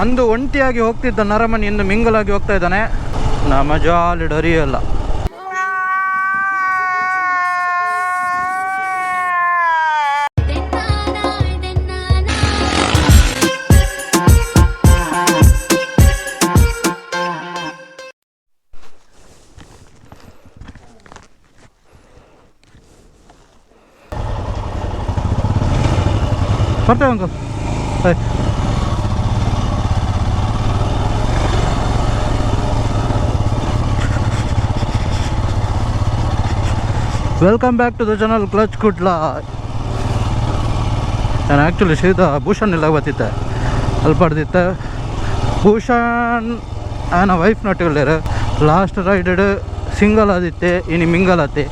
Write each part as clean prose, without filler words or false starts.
ಅಂದು ಒಂಟಿಯಾಗಿ ಹೋಗ್ತಿದ್ದ ನರಮನಿ ಇಂದು ಮಿಂಗಲಾಗಿ ಹೋಗ್ತಾ ಇದ್ದಾನೆ. ನಮ್ಮ ಜಾಲಿ ಡರಿಯಲ್ಲ. ಬರ್ತೇವೆ uncle. Bye. Welcome back to the channel clutch Kudla. ನಾನು ಆ್ಯಕ್ಚುಲಿ ಸೀದಾ ಭೂಷಣ್ ಎಲ್ಲ ಬತ್ತಿದ್ದೆ, ಅಲ್ಲಿ ಪಡೆದಿತ್ತೆ ಭೂಷಣ್ ಆನ ವೈಫ್ ನಟ್ಟಿಲ್ಲೇರು. ಲಾಸ್ಟ್ ರೈಡೆಡ್ ಸಿಂಗಲ್ ಆದಿತ್ತೆ, ಇನಿ ಮಿಂಗಲ್ ಆತೆ.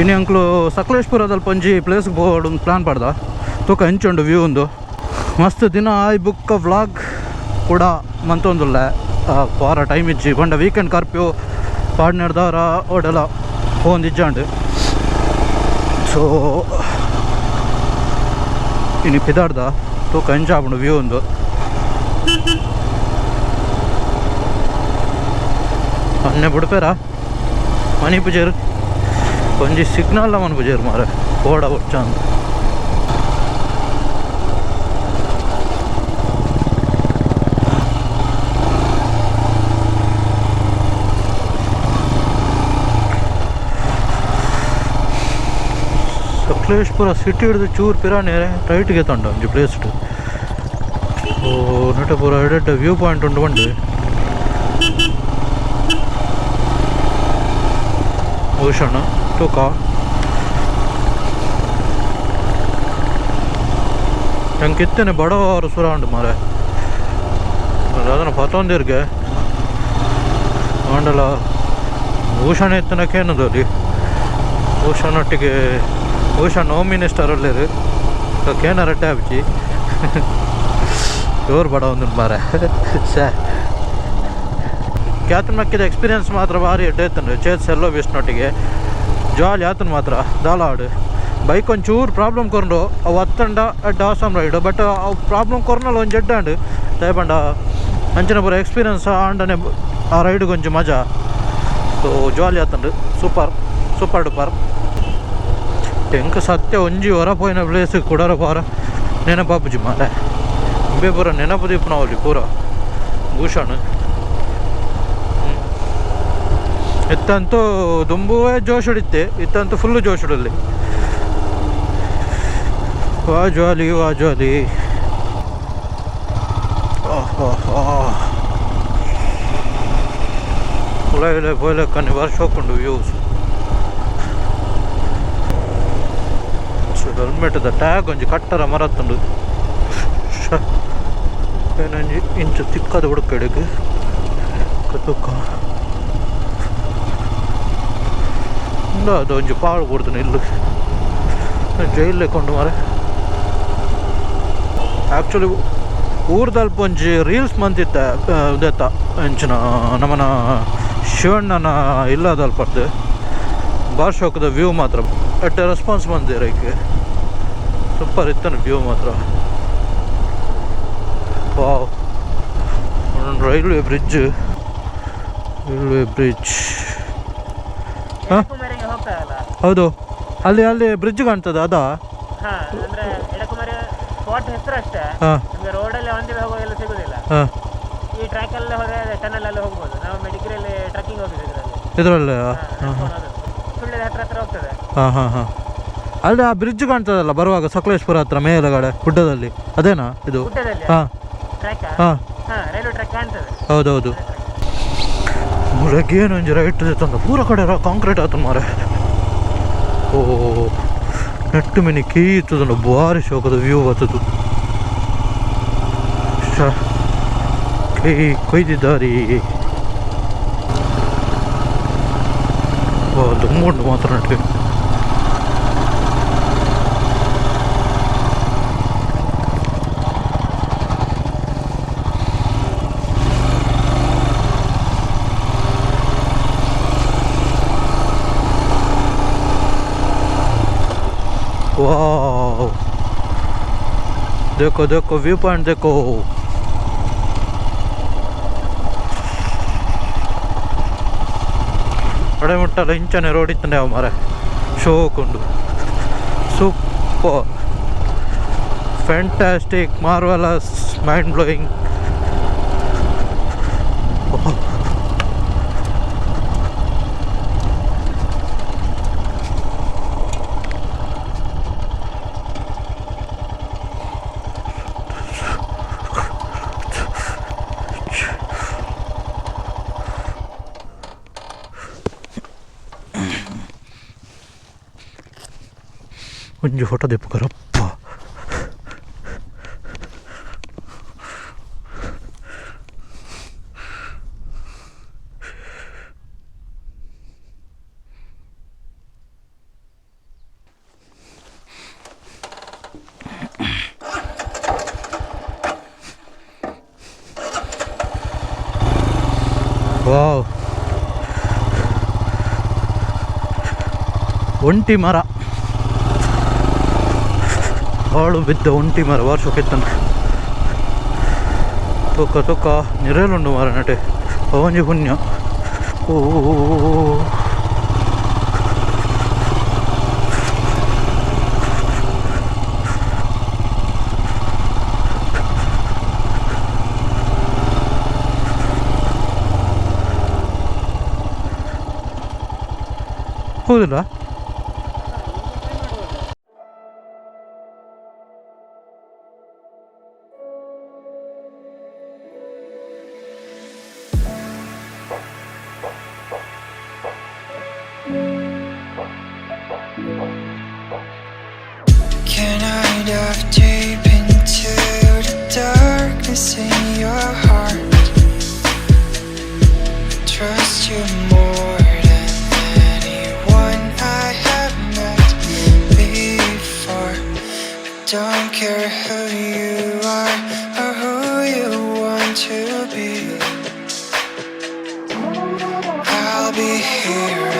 ಇನಿ ಅಂಕ್ಲು ಸಕಲೇಶ್ಪುರದಲ್ಲಿ ಪಂಜಿ ಪ್ಲೇಸ್ಗೆ ಬೋರ್ಡ್ ಒಂದು ಪ್ಲ್ಯಾನ್ ಪಡ್ದ ತೂಕ ಎಂಚುಂಡು ವ್ಯೂ ಒಂದು ಮಸ್ತ್ ದಿನ ಆಯ್ ಬುಕ್ಕ ವ್ಲಾಗ್ ಕೂಡ ಮಂತೊಂದುಲ್ಲೆ. ವಾರ ಟೈಮ್ ಇಜ್ಜಿ ಪಂಡ ವೀಕೆಂಡ್ ಕರ್ಪ್ಯೂ ಪಾಡ್ನೆಡ್ದವರ ಓಡೆಲ್ಲ ಪೋಂದಿಜ್ಜಾಂಡ್. ಸೊ ಇನಿ ಪಿದಾಡ್ದ ತೂಕ ಎಂಚಾಪುಂಡು ವ್ಯೂ ಒಂದು. ಅನ್ನೆ ಬುಡ್ಪೇರ ಮನಿ ಪೂಜೆರ್ ಒಂಜಿ ಸಿಗ್ನಲ್ ಮನ್ ಪೂಜೆರ್ ಮಾರೆ ಓಡ ಬೊಡ್ಚಾಂದ್. ಸಕಲೇಶ್ಪುರ ಸಿಟಿ ಹಿಡಿದು ಚೂರು ಪಿರಾಣೆ ರೈಟ್ಗೆ ತಂಡ ಒಂಜಿ ಪ್ಲೇಸ್ ಓ ನೆಟ ಪೂರ ಎಡೆಡ್ಡ ವ್ಯೂ ಪಾಯಿಂಟ್ ಉಂಟು ಬಂಡು. ಭೂಷಣ ತೂಕ ಎಂಕ್ ಇತ್ತನೆ ಬಡವರು ಸುರ ಉಂಟು ಮಾರೆ ಅದನ್ನ ಪತ್ತೊಂದಿರ್ಗೆ ಆಂಡಲ ಭೂಷಣ ಇತ್ತನಕ್ಕೇನದು ಅಲ್ಲಿ ಭೂಷಣೊಟ್ಟಿಗೆ ಭೂಷಣ್ ಹೋಮ್ ಮಿನಿಸ್ಟರ್ ಅಲ್ಲೇರು ಕೇನ ರಟ್ಟೆ ಆಪಿಚಿ ಜೋರು ಬಡ ಒಂದು ಮಾರೆ. ಸೇ ಕ್ಯಾತನ್ ಮಕ್ಕಿದ ಎಕ್ಸ್ಪೀರಿಯನ್ಸ್ ಮಾತ್ರ ಭಾರಿ ಎಡ್ಡೆ ಇತ್ತಂದ್ರೆ ಚೇತ್ ಸೆಲ್ಲೋ ಬೆಸ್ಟ್ನೊಟ್ಟಿಗೆ ಜಾಲಿ ಆತನ ಮಾತ್ರ ದಾಲ ಆಡು. ಬೈಕ್ ಒಂಚೂರು ಪ್ರಾಬ್ಲಮ್ ಕೊರ್ಂಡು ಅವು ಅತ್ತಂಡ ಅಡ್ಡ ಆಸಮ್ ರೈಡ್. ಬಟ್ ಅವು ಪ್ರಾಬ್ಲಮ್ ಕೊರ್ನಲ್ಲ ಒಂಜಿ ಎಡ್ಡೆ ಅಂಡು ದಯಪಂಡ ಅಂಚಿನ ಪೂರ ಎಕ್ಸ್ಪೀರಿಯನ್ಸ್ ಆಂಡನೆ ಆ ರೈಡ್ಗೆ ಒಂಜಿ ಮಜಾ. ಸೊ ಜಾಲಿ ಆತಂಡು ಸೂಪರ್ ಸೂಪರ್ ಡೂಪರ್. ಎಂಕ್ ಸತ್ಯ ಒಂಜಿ ಹೊರ ಪೋಯಿನ ಪ್ಲೇಸ್ ಕುಡರ ಪೋರ ನೆನಪಾಪುಜಿ ಮಾರೆ. ಇಂಬೆ ಪೂರ ನೆನಪು ದೀಪುನ ಪೂರ ಭೂಷಣ್ ಇತ್ತಂತೂ ದುಂಬುವೇ ಜೋಶ್ ಹಿಡಿತ್ತೆ, ಇತ್ತಂತೂ ಫುಲ್ಲು ಜೋಶ್ ಹಿಡಲಿ. ವಾ ಜಾಲಿ ವಾ ಜಾಲಿ. ಉಲ ಪೋಯ್ಲಕ್ಕನ್ನಿ ವರ್ಷ ಹೋಗ್ಕೊಂಡು ವ್ಯೂಸ್. ಹೆಲ್ಮೆಟ್ದ ಟ್ಯಾಗ್ ಒಂಜಿ ಕಟ್ಟರ ಮರತ್ತುಂಡು ಏನೊಂಜಿ ಇಂಚು ತಿಕ್ಕದ ಹುಡುಕಡಿಗೆ ಕತುಕ ಅದು ಒಂಜಿ ಪಾಳು ಕೊಡ್ತೀನಿ ಇಲ್ಲಿ ಜೈಲೇ ಕೊಂಡು ಮಾರೆ. ಆ್ಯಕ್ಚುಲಿ ಊರ್ದಲ್ಪ ಒಂಜಿ ರೀಲ್ಸ್ ಮಂತಿತ್ತ ಉದೇತ ಅಂಚಿನ ನಮ್ಮನ ಶಿವಣ್ಣನ ಇಲ್ಲದಲ್ಪದ್ದು ಬಾರ್ಶೋಕದ ವ್ಯೂ ಮಾತ್ರ ಎಟ್ಟ ರೆಸ್ಪಾನ್ಸ್ ಬಂದಿರ ಐಕೆ ಸೂಪರ್ ಇತ್ತನ ವ್ಯೂ ಮಾತ್ರ. Wow railway bridge railway bridge. ಹಾಂ ಹೌದು, ಅಲ್ಲಿ ಅಲ್ಲಿ ಬ್ರಿಡ್ಜ್ ಕಾಣ್ತದೆ ಅದಾ? ಅಂದ್ರೆ ಎಡಕುಮಾರಿ ಸ್ಪಾಟ್ ಹೆಸರು ಅಷ್ಟೇ, ನಿಮಗೆ ರೋಡಲ್ಲಿ ಆನ್ the way ಹೋಗುವಾಗೆಲ್ಲ ಸಿಗುದಿಲ್ಲ. ಈ ಟ್ರ್ಯಾಕ್ ಎಲ್ಲ ಹೋದ್ರೆ ಟನಲ್ ಅಲ್ಲಿ ಹೋಗ್ಬೋದು. ನಾವು ಮೆಡಿಕಲ್ ಟ್ರೆಕ್ಕಿಂಗ್ ಹೋಗಿದ್ವಿ ಇದರಲ್ಲಿ ಸುಳ್ಳ್ಯದ ಹತ್ರ ಹತ್ರ ಹೋಗ್ತದೆ. ಹಾಂ ಹಾಂ ಹಾಂ ಅಲ್ಲಿ ಆ ಬ್ರಿಡ್ಜ್ ಕಾಣ್ತದಲ್ಲ ಬರುವಾಗ ಸಕಲೇಶ್ಪುರ ಹತ್ರ ಮೇಲುಗಡೆ ಗುಡ್ಡದಲ್ಲಿ, ಅದೇನಾ ಇದು? ಹಾಂ ಹಾಂ ರೈಲ್ವೆ ಟ್ರ್ಯಾಕ್ ಕಾಣ್ತದೆ. ಹೌದೌದು. ಮುಳಗೇನು ಒಂಜಿ ರೈಟ್ ತಂದ ಪೂರ ಕಡೆ ಕಾಂಕ್ರೀಟ್ ಆತು ಮಾರೆ. ಓ ನೆಟ್ಟು ಮಿನಿ ಕೀತದ ಭಾರಿ ಶೋಕದ ವ್ಯೂ ಬರ್ತದೆ. ಕೈ ಕೊಯ್ದಿದ್ದಾರಿ ದುಮ್ಮುಂಡು ಮಾತ್ರ ನೆಟ್ಟು. ವಾವ್, देखो देखो व्यू पॉइंट देखो. ಅಡೆ ಮುಟ್ಟಲ್ಲ ಇಂಚನೆ ರೋಡ್ ಇತ್ತಂಡೆ ಅವ ಮಾರೆ, ಶೋಕುಂಡು. Super, fantastic, marvellous, mind blowing. ಒಂಜಿ ಫೋಟೋ ದೆಪ್ಪುಕರಪ್ಪ. ವಾವ್, ಒಂಟಿ ಮರ, ಹಾಳು ಬಿದ್ದ ಒಂಟಿ ಮರ ವಾರ್ಷಕ್ಕೆತ್ತನ. ತೂಕ ತೂಕ ನಿರೇಲುಂಡು ಮರ ನಟೆ ಒಂಜಿ ಪುಣ್ಯ. ಓ, ಹೌದಿಲ್ಲ. Can I dive deep into the darkness in your heart? Trust you more than anyone I have met before. I don't care who you are or who you want to be. I'll be here.